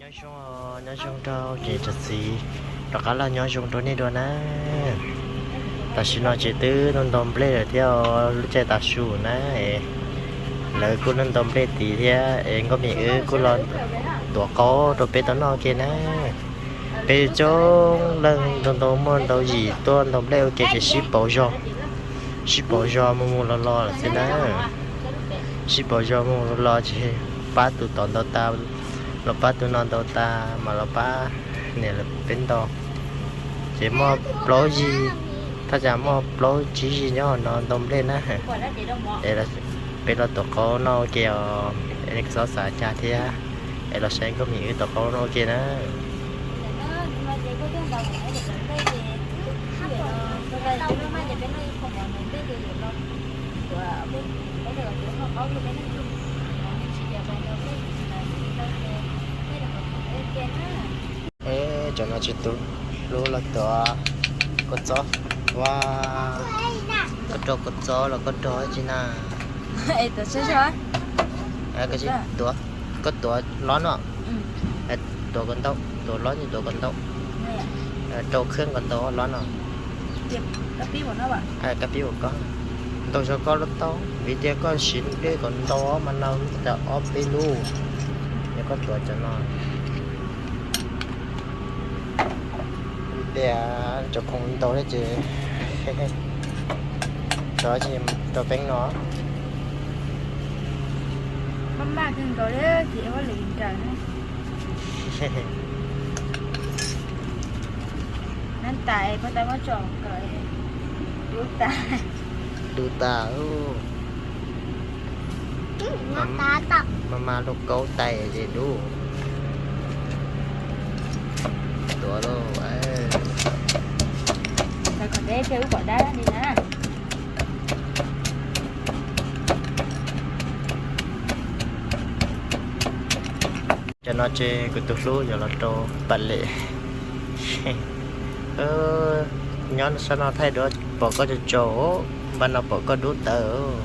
Nyob zoo, nyob zoo rau tsoom niam tsoom txiv, rov qab los nyob zoo rau nej dua na. Tam sim no ces twb ntaus ntaus nplej lawm thiab lub caij tav su na. Lawv kuj ntaus ntaus nplej tid thiab es nkauj Mim wb kuj los tuav qaub rau peb tau noj ua ke na. Peb coob leej ntau ntau muaj ntau yim tuaj ntaus nplej ua ke ces sib pauv zog, sib pauv zog mus mus los los lawm xwb na. Sib pauv zog mus mus los los ces pab tus tod ntaus tas los pab tus no ntaus tas mas los pab niam lawv peb ntaus. Ces muaj plaub yig, thaj tsam muaj plaub tsib yig nyob no ntaus nplej na. Peb los tuav qaub noj ua ke os, es nej txhob xav cas thiab, es los saib nkauj Mim wb tuav qaub noj ua ke na. Es cov no tsis tus hlub los tuav kua txob. Ua, koj rau kua txob los koj rau tsi na? Koj tuav, koj tuav lob no, tuav kom ntau, tuav lob, tuav kom ntau, rau khab kom ntau lob no. Koj pib ua koj, ntau zog koj los tau, vim tias koj siv dej kom ntau mas no tau ob peb lub, yog koj tuav cov no. Tias cov khoom ntau thiab ces rau, rau peb no. Maj maj kawg nkaus li ces ua lwm nrawm. Nab tais poj tais muab tso kom dub tas. Dub tas. Maj maj lub kaub tais ces dub. Tuav lauj. Kom deb thiaj wb pom dab li na. Cov no ces kuv tus hlub yuav los rau Pam Lem. Nyob sab no thaij duab pom koj tsaus tsaus, npaj no pom koj dub tawv.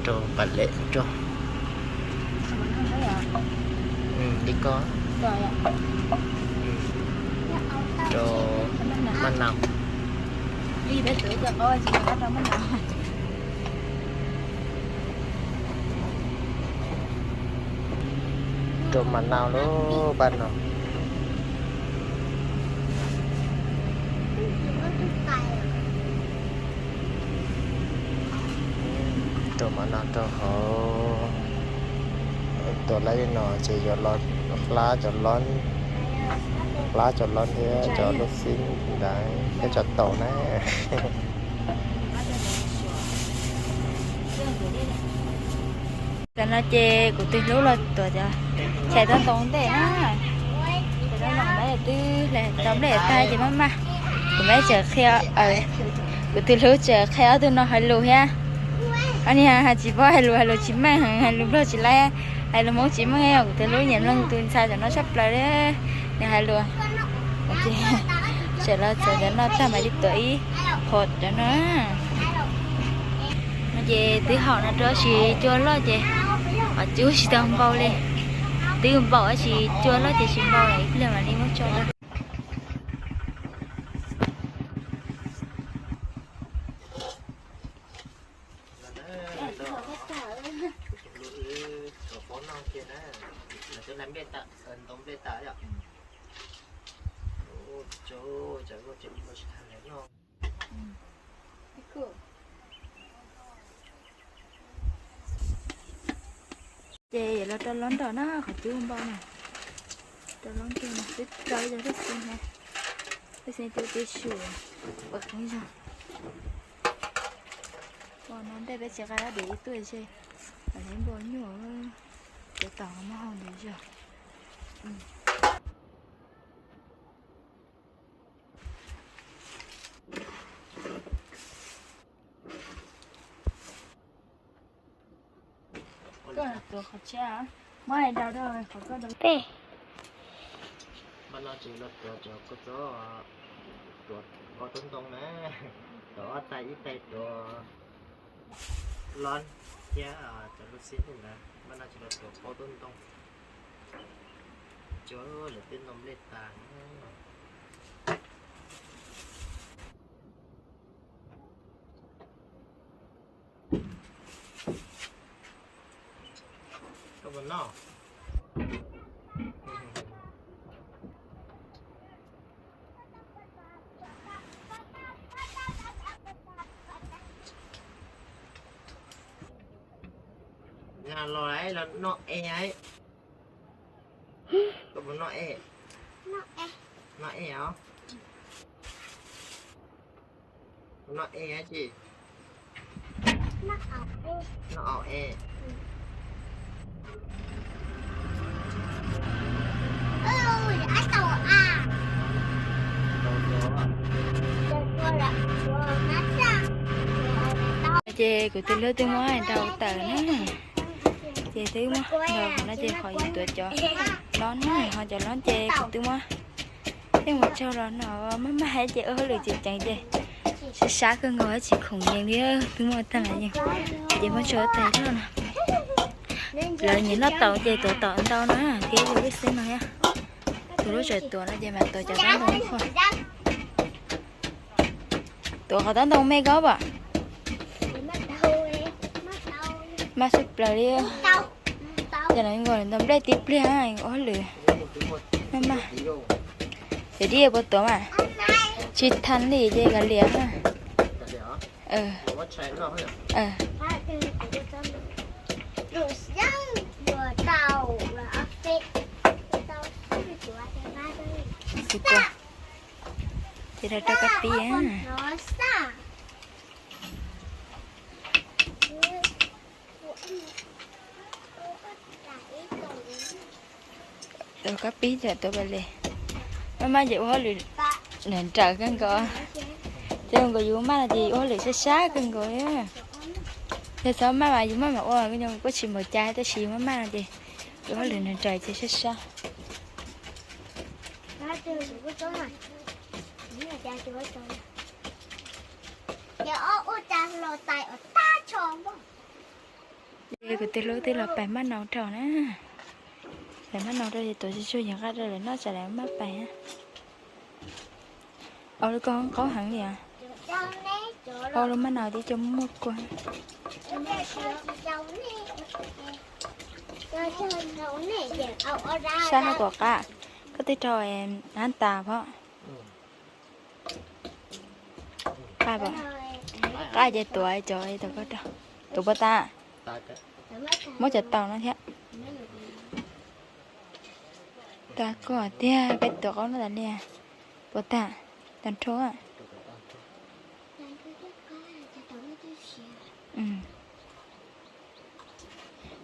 Rau Pam Lem rau. Li koj. Rau Maj Nau. Rau Maj Nau lub npaj no. Rau Maj Nau rau hauv. Tuav lawm li no ces yuav los hlab cov lob, hlab cov lob thiab cov lub xib ntawd thiab cov taum na. Tam no ces kuv tus hlub los tuav cov tshais tau ntoo ntej na. Tshais tau ntoo ntej twb hle tau nplej tag ces maj maj. Kuv meb tseem qhia, kuv tus hlub tseem qhia ob tug no hais lus thiab. Ob niag tsis paub hais lus, hais lus tsis meej, hais lus Nplog tsis laib, hais lus Hmoob tsis meej, kuv tus hlub nyiam mloog tus ntxhais cov no tshaj plaws li. Nws hais lus, ces tseem los txog cov no tag mam li tuav ib qho cov no. No ces twb haum no rau tsis cua loj ces qhov cub tsis tau npau li. Twb npau tsis cua loj ces tsis npau lawm, ib pliag mam li muab tso rau. Ces yuav los rau lob nrog na, qhov cub npau na. Rau lob nrog na, twb rau cov lub xeev, lub xeev twb twb su, ua qeeb zog. Ua no ntej peb tsis nqa rab diav ib tuaj ze, lam npua nyuaj, cov tom muab hau ntawd zog. Koj tuav qhov tshiab, muab daus rau qhov koj daus. Peb. Npaj no ces los tuav cov kua txob, tuav ob tug ntoo na, tuav ob tais, ib tais tuav lon thiab cov lub xib hwb ntawd. Npaj no ces los tuav ob tug ntoo, cov lawv tej ntoo nplej tas na. Koj puas noj? Los los noj es. Koj puas noj es? Noj es os. Noj es tsi? Noj es. Ces kuv tus hlub twb muab daus tawm na. Ces twb muab daus no ces qhov yus tuav cov lob na, ho cov lob ces kuv twb muab tej mus tsaug los no maj maj hais ces ua hauj lwm tseem ceev ces sab sab kawg nkaus tsis khoom yees li, twb muaj tag mas yeej. Ces muab tso tais loj no, lawv nyiam noj taum ces tuav taum ntau no thiab yus lub xeeb no thiab. Tus lub tseem tuav no ces mam tuav cov taub ntoo qhuav. Tuav qhov taub ntoo me koj pom. Maj sab plaws li. Ces no nkaus ntau nplej tib pliag ua hauj lwm maj maj. Cov dib puas tuav mas tsis than li ces kav liam. Ces rau rau kab pib. Tuav kab pib, tuav pas les. Maj maj ces ua hauj lwm nrawm nrawm kawg nkaus. Ces nkaus yus maj no ces ua hauj lwm sab sab kawg nkaus. Yog txhob maj mas yus maj mam ua, kuj tsis npaum cas, tab sis yus maj maj no ces yus ua hauj lwm nrawm nrawm ces sab sab. Ces kuv tus hlub twb los pais maj nau rau na. Pais maj nau rau ces tuav tsuag tsuag yog nqa rau lawv noj tsam lawv maj pais. Au, lub koj qaub heev li os. Au, lub maj nau tib co muaj kua. Sab hab puas qab? Koj twb rau hab tas phom. Qab pom? Qab ces tuav cov, tuav koj rau. Tuav puas tas? Muab cov taus no thiab. Tas koj tiag, peb tuav qaub no tas li. Puas tas? Tas nrho.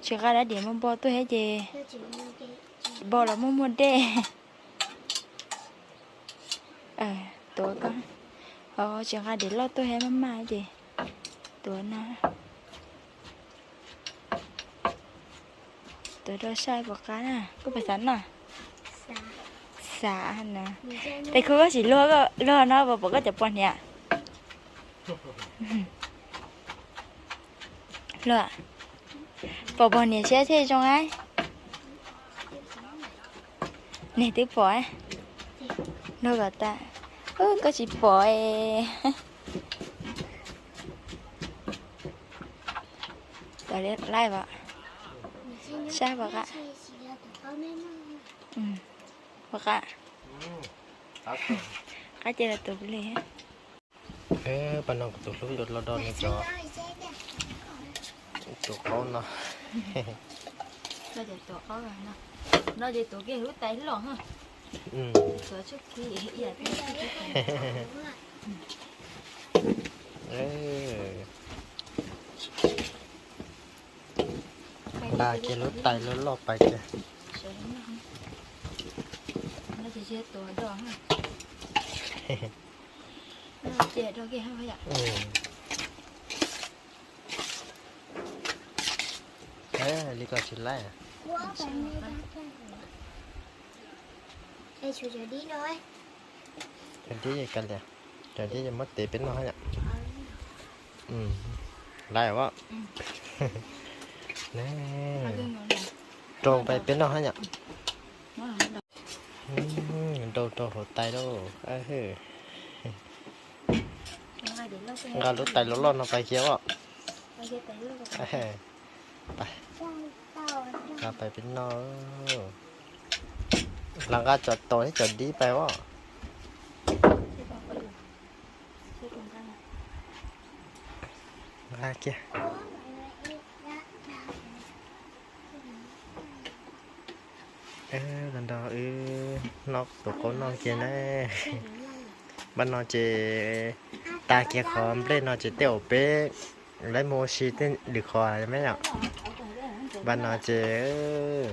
Tsis nqa rab diav npau npau tuaj thiab ces npau los muaj muaj dej. Tuav koj, ho tsis nqa diav loj tuaj thiab maj maj ces tuav no. Tuav rau saib puas qab na, koj puas xav noj? Xav na. Tes khuv koj tsis luag, luag no puas pom koj cov pos hniav? Luag, pom pos hniav siab thiaj zoo a. Nws twb pom, luag kom tas, koj tsis pom. Tau li laib as, saib puas qab. Puas qab? Qab ces los tuav li. Pab no kuv tus hlub los do nws cov tuav qaub no. No ces tuav kiag lub tais loj. Tuav tsuj kiag ib yam. Kiag lub tais loj loj pais kiag. Li ko tsis laib. Cov dib ka lias, cov dib muab tev peb noj yom. Laib os. Rau pais peb noj yom. Rau rau hauv tais lauj. Nqa lub tais loj loj no pais kiag os. Nqa pais peb noj. Los nqa cov tau thiab cov dib pais os. Nqa kiag. Los nrog wb noj tus qaub noj kiag na. Npaj no ces tas kiag qhov nplej no ces tej zaum peb laib mus ua si tej lwm qhov me yom. Npaj no ces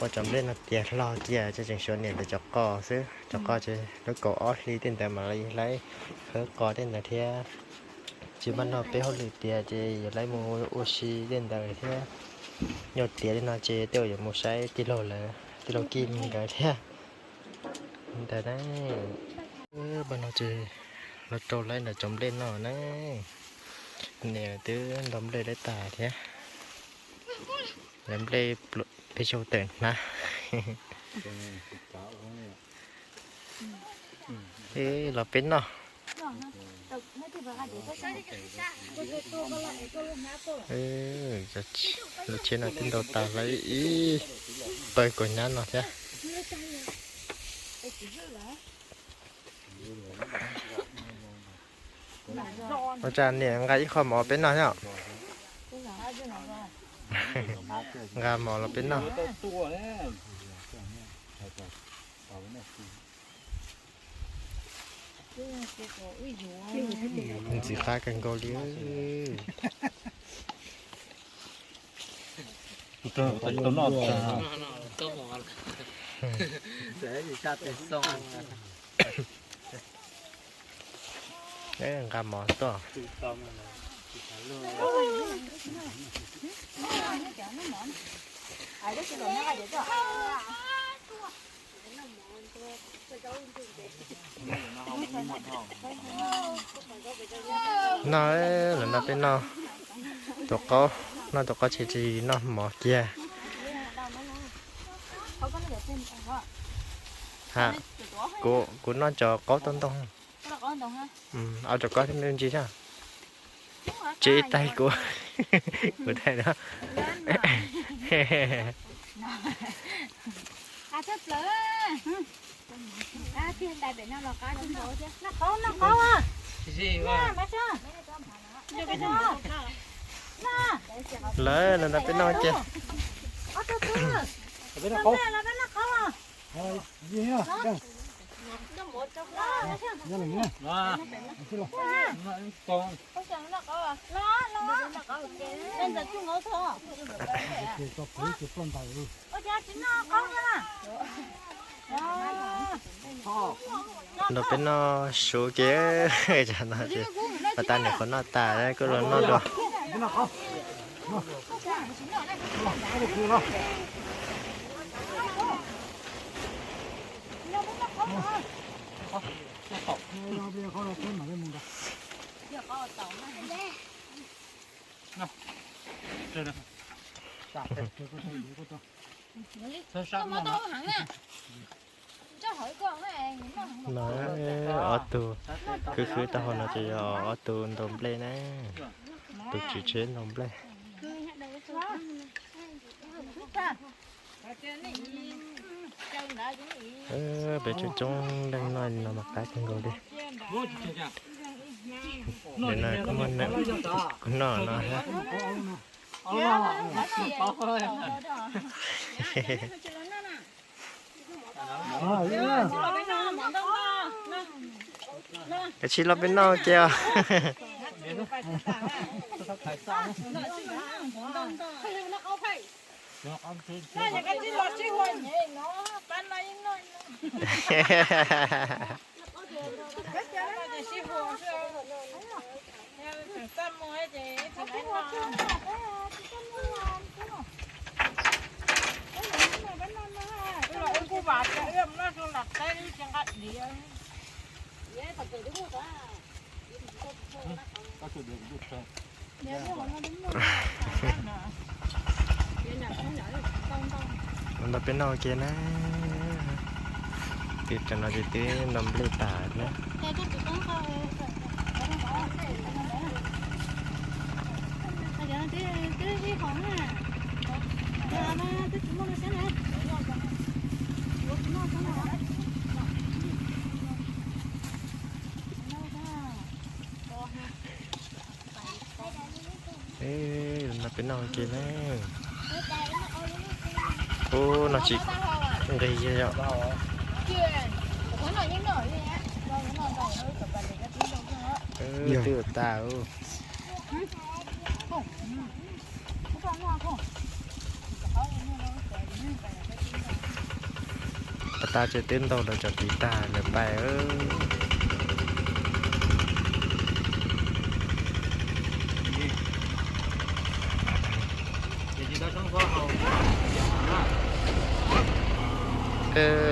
ua cov nplej no tiav hlo kiag ces tseem xyuas niam ntawm cov qos xwb, cov qos ces lub kaum ob hli tej ntawd mam li laib khawb qos tej ntawd thiab. Ces npaj no peb hauj lwm tiav ces yuav laib mus ua si tej ntawd thiab. Nyuam tiav li no ces tej zaum yuav mus saib tij laug lawv, tij laug Kij nkawd thiab. Ntawd na, npaj no ces los rau laib ntawm cov nplej no na. Niam twb ntaus nplej laib tas thiab. Lawv nplej peb caug tawm hnab. Los peb noj. Lub tsheb no twb ntaus tas hlawv ib pawg kaus hnab no thiab. Ua cas niam nqa ib qho mov peb noj thiab? Nqa mov los peb noj. Ntxim qab kawg nkaus li. Nqa mov tuaj. No, lawv nrog peb noj tus qaub, noj tus qaub tsis tsis noj mov kiag. Ha, kuv noj cov qaub toj ntoo. Ob cov qaub thiab me ntsis thiab. Tsis ib taig kuv, kuv thaij no. Lawv lawv nrog peb noj ces. Nrog peb noj su kiag, pas tas niam qhuav noj tas kuj los noj dua. No, ob tug khwv khwv taub hau no ces yog ob tug ntaus nplej na, tus tswv tsheb ntaus nplej. Peb coob coob leej noj li no mas qab kawg nkaus li. Nim no kuv noj no thiab. Kav tsij los peb noj kiag os. Ntau peb noj ua ke na. Twb tam no ces twb ntaus nplej tas na. Ntau peb noj ua ke na. Ub, no tsis nqig yog. Twb ua tas. Pas tas ces twb ntaus lawv cov tiv tag lawv pais.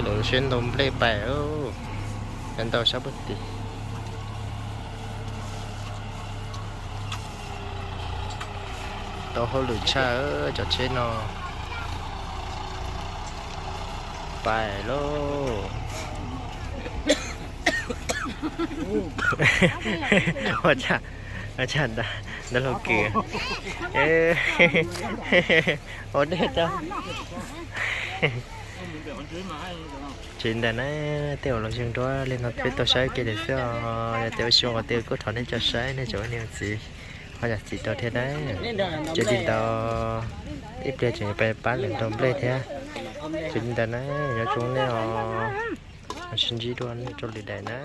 Lawv siab ntaus nplej pais, ntaus sab puag tim. Tau hauj lwm tshaj, cov tsheb no pais lauj. Ua cas ntab laug kws ua dej tau. Tsis ntawd na, tej uas los zeeg dua li no peb tau saib kiag li xwb os. Yog tias ua si ua qhov twg kuj thov nej coj saib nej tsoom niam txiv, ho yam txiv tau thiab na. Ces li ntawd ib pliag tseem pab lawv ntaus nplej thiab. Ces li ntawd na, nyob zoo nej os, sib ntsib dua rau lwm daim na.